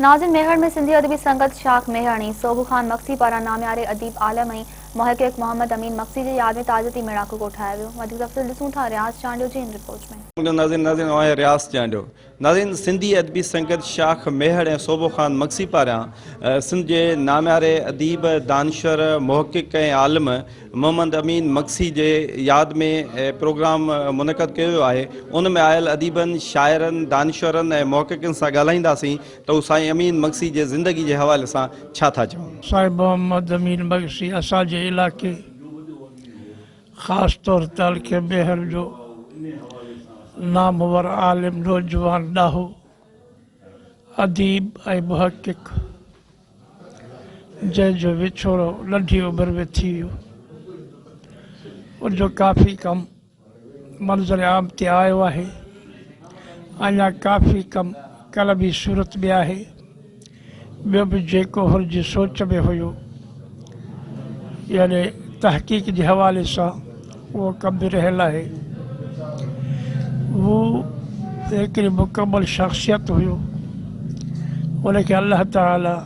ناظرين ميهڙ ۾ سنڌي ادبي سنگت شاخ ميهڙ ۽ سوڀو خان مگسي پاران نامياري اديب عالم ۽ محقق محمد امين مگسي جي ياد ۾ تعزيتي ميڙاڪو ڪوٺايو ويو. وڌيڪ تفصيل ڏسون ٿا رياض چانڊيو جي هن رپورٽ ۾. ناظرين ناظرين آهيان رياض چانڊيو ناظرين سنڌي ادبي سنگت شاخ ميهڙ ۽ سوڀو خان مگسي پاران سنڌ جي نامياري اديب دانشور محقق ۽ عالم محمد امين مگسي جي ياد ۾ پروگرام منعقد ڪيو ويو آهي ان ۾ آيل اديبن، شاعرن، دانشورن ۽ محققن سان ڳالهائينداسين ته هو سائين امين مگسي جي زندگي جي حوالي سان ڇا ٿا چون. سائين محمد امين مگسي اسان جي علائقي خاص طور تعلقي ميهڙ جو نامور عالم، نوجوان ڏاهو، اديب ۽ محقق جنهن جو وڇوڙو ننڍي عمر ۾ ٿي ويو. ان جو ڪافي ڪم منظر عام تي آيو آهي. اڃا ڪافي ڪم قلمي صورت ۾ آهي. ٻيو به جيڪو هن جي سوچ ۾ هيو يعني تحقيق جي حوالي سان اهو ڪم به رهيل آهي. هو هڪڙي مڪمل شخصيت هيو. ان کي الله تعاليٰ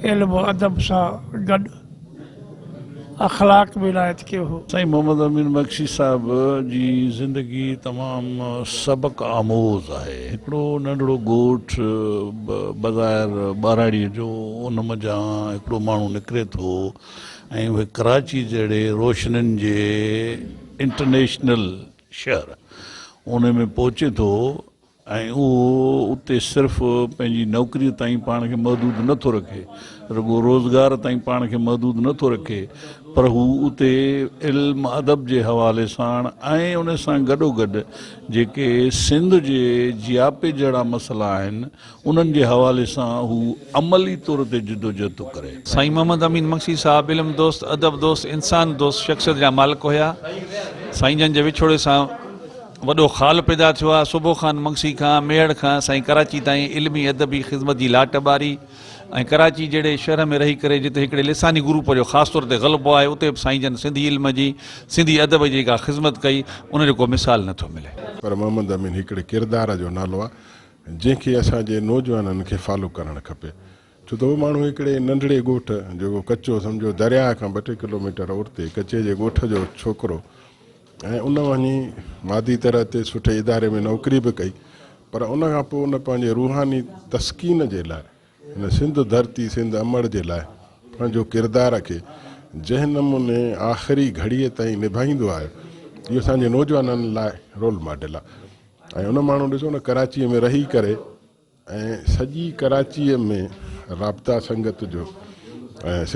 علم و ادب سان گڏ اخلاق به عنايت ڪيو هو. سائين محمد امين بخشي صاحب جي زندگي تمام سبق آموز آهي. هڪڙو ننڍڙو ڳوٺ بظاهر ٻهراڙيء جو ان منجهان هڪڙو ماڻهو نڪري ٿو ۽ اهي ڪراچي جهڙي روشنين جي انٽرنيشنل شهر ان ۾ پهچي ٿو ۽ اهو اتي صرف پنهنجي نوڪريء تائين پاڻ کي محدود نه ٿو رکي، رڳو روزگار تائين پاڻ کي محدود نه ٿو رکي پر هو اتي علم ادب جي حوالي ساڻ ۽ ان سان گڏوگڏ جيڪي سنڌ جي جياپي جهڙا مسئلا آهن انهن جي حوالي سان هو عملي طور تي جدوجهد ٿو ڪري. سائين محمد امين مگسي صاحب علم دوست، ادب دوست، انسان دوست شخصيت جا مالڪ هيا. سائين جن جي وڇوڙي سان وڏو خال پيدا ٿيو آهي. صبح خان مگسي کان ميهڙ کان سائين ڪراچي تائين علمي ادبي خدمت جي لاٽ ٻاري ۽ ڪراچي جهڙي شهر ۾ رهي ڪري جتي هڪڙي لساني گروپ جو خاص طور تي غلبو آهي اتي به سائين جن سنڌي علم جي سنڌي ادب جي جيڪا خدمت ڪئي ان جو ڪو مثال نه ٿو ملي. پر محمد امين هڪڙي ڪردار جو نالو آهي جنهن کي اسان جي نوجوانن کي فالو ڪرڻ کپي ڇو ته اهو ماڻهو هڪڙي ننڍڙي ڳوٺ جيڪو ڪچو سمجهو درياهه کان ٻه ٽي ڪلوميٽر اورتي ڪچي جي ڳوٺ جو ڇوڪرو ۽ ان وڃي مادي طرح تي سٺي اداري ۾ نوڪري به ڪئي پر ان کان پوء ان پنهنجي روحاني تسڪين جي لاء هن سنڌ ڌرتي سنڌ امڙ جي لاء پنهنجو ڪردار کي جنهن نموني آخري گهڙيء تائين نڀائيندو آيو اهو اسان جي نوجوانن لاء رول ماڊل آهي. ۽ ان ماڻهو ڏسو نه ڪراچيء ۾ رهي ڪري ۽ سڄي ڪراچيء ۾ رابطا سنگت جو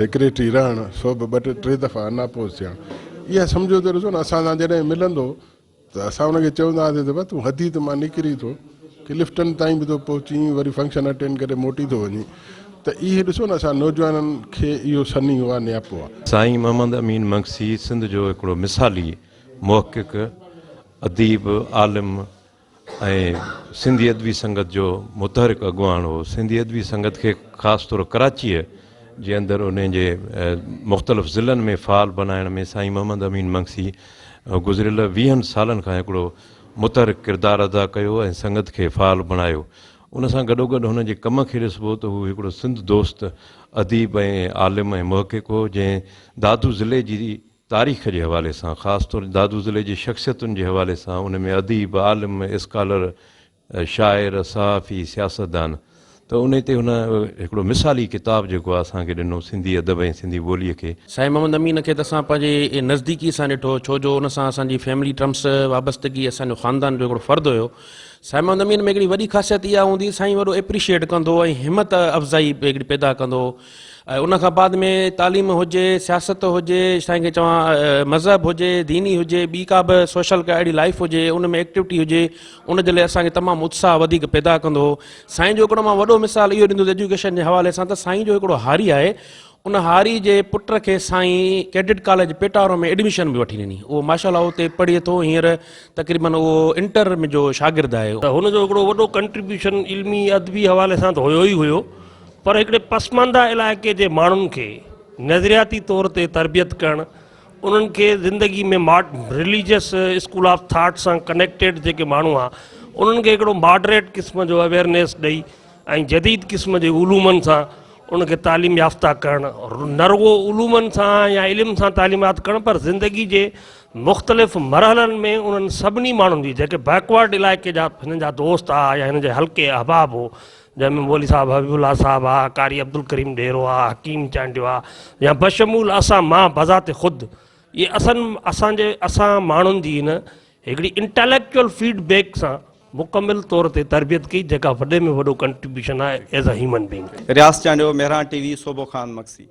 سيڪريٽري رهڻ سو به ٻه ٽي ٽي دفعا اناپوز ٿيڻ اها سمجهو ته ڏسو نه اسان سان جڏهن ملندو ته اسان ان کي چوندا هئاسين ته تون حديد مان نڪري ٿو ڪلفٽن تائين به ٿو پهچين وري فنڪشن اٽينڊ ڪري موٽي ٿو وڃين ته اهي ڏسو نه اسان نوجوانن کي اهو سنيهو آهي نياپو آهي. سائين محمد امين مگسي سنڌ جو هڪڙو مثالي محقق، اديب، عالم ۽ سنڌي ادبي سنگت جو متحرڪ اڳواڻ هو. سنڌي ادبي سنگت کي خاص طور ڪراچيء جي اندر انهي جي مختلف ضلعن ۾ فعال بنائڻ ۾ سائين محمد امين مگسي گذريل ويهن سالن کان هڪڙو متحرڪ ڪردار ادا ڪيو ۽ سنگت کي فعال بڻايو. ان سان گڏوگڏ هن جي ڪم کي ڏسبو ته هو هڪڙو سنڌ دوست اديب ۽ عالم ۽ محقق هو جنهن دادو ضلعي جي تاريخ جي حوالي سان خاص طور دادو ضلعي جي شخصيتن جي حوالي سان ان ۾ اديب، عالم، اسڪالر، شاعر، صحافي، سياستدان ته انهي تي هن هڪڙو مثالي ڪتاب جيڪو آهي اسان کي ڏنو سنڌي ادب ۽ سنڌي ٻوليء کي. سائين محمد امين کي ته اسان پنهنجي نزديڪي سان ڏٺو ڇو جو ان سان اسان جي فيملي ٽرمس وابستگي اسان جو خاندان جو هڪڙو فرد هيو. سائين محمد امين ۾ هڪڙي وڏي خاصيت اها هوندي هئي سائين وڏو ايپريشيئيٽ ڪندو هو ۽ همت افزائي هڪڙي پيدا ڪندو هو. ۽ ان کان بعد ۾ تعليم هجي، سياست هجي، سائين کي چوان مذهب هجي، ديني هجي، ٻي ڪا به سوشل ڪا اهڙي لائيف هجي، ان ۾ ايڪٽيوٽي هجي، ان جي لاء اسان کي تمام اتساهه وڌيڪ پيدا ڪندو هو. سائين جو هڪڙو مان وڏو مثال اهو ڏيندس ايجوڪيشن جي حوالي سان ته سائين جو هڪڙو هاري آهي، ان هاري جي پٽ کي سائين ڪيڊٽ ڪاليج پيٽارو ۾ ايڊميشن به وٺي ڏني. اهو ماشاء الله اتي پڙهي ٿو، هينئر تقريبن اهو انٽر جو شاگرد آهي. ته هن جو هڪڙو وڏو ڪنٽريبيوشن علمي ادبي حوالي سان ته هيو ئي هيو پر هڪڙي پسمانده علائقي جي ماڻهن کي نظرياتي طور تي تربيت ڪرڻ، انهن کي زندگي ۾ رليجس اسڪول آف ٿاٽ سان ڪنيڪٽيڊ جيڪي ماڻهو آ انهن کي هڪڙو ماڊريٽ قسم جو اويئرنيس ڏئي ۽ جديد قسم جي علومن سان ان کي تعليم يافته ڪرڻ، نه رڳو علومن سان يا علم سان تعليمات ڪرڻ پر زندگي جي مختلف مرحلن ۾ انهن سڀني ماڻهن جي جيڪي بيڪورڊ علائقي جا هنن جا دوست آ يا هن جي حلقي احباب هو جنهن ۾ مولوي صاحب حبيب الله صاحب آ، قاري عبدالڪريم ڏيرو آ، حڪيم چانڊيو آ يا بشمول اسان مان بذات خود اهي اسن اسان جي اسان ماڻهن جي هن هڪڙي انٽيليڪچوئل فيڊ بيڪ سان مڪمل طور تي تربيت ڪئي جيڪا وڏي ۾ وڏو ڪنٽريبيوشن آهي as a human being. Riaz Chandio, Mehran T V, Sobho Khan Magsi.